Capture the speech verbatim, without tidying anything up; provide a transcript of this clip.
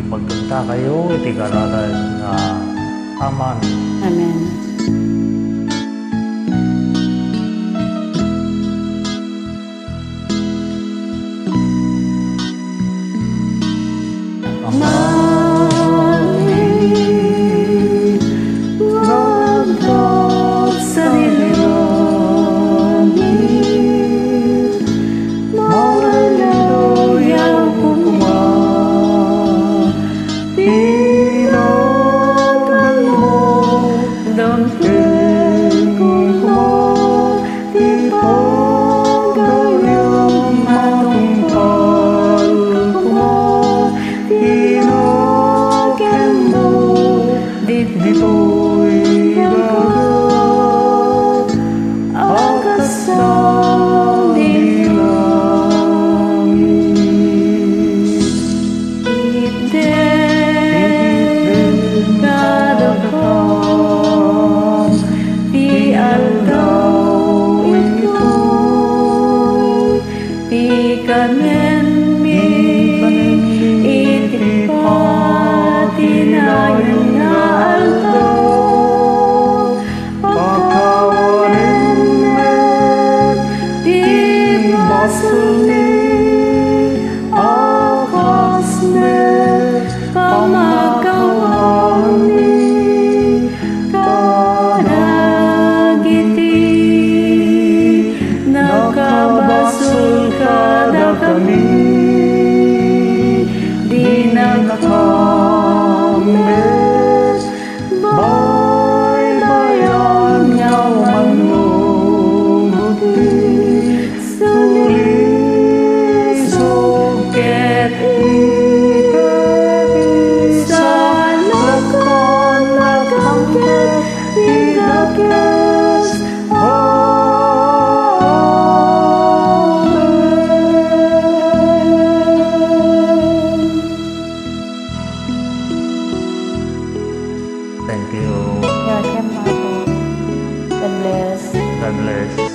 Pagtagtakayo iti kararas nga Aman. Amen. Amen. Agdagsa ni langit, mangaleluya koma, ti naganmo, dangkel koma, ti pagayam, matungpal koma, ti naganmo, ditoy daga, agkasla ni langit. Itdem kadakam ti aldaw itoy, ti kanenmi iti patinayon nga aldaw. Pakawanem met ti basolmi a kas met pamakawanmi kadagiti nakabasol kadakami. Dinakam met baybayan nga mannguguti, sulisog ket iket, saan a kanakam ket ti dakes. Amen. Thank you. Welcome, Apo. God bless. God bless.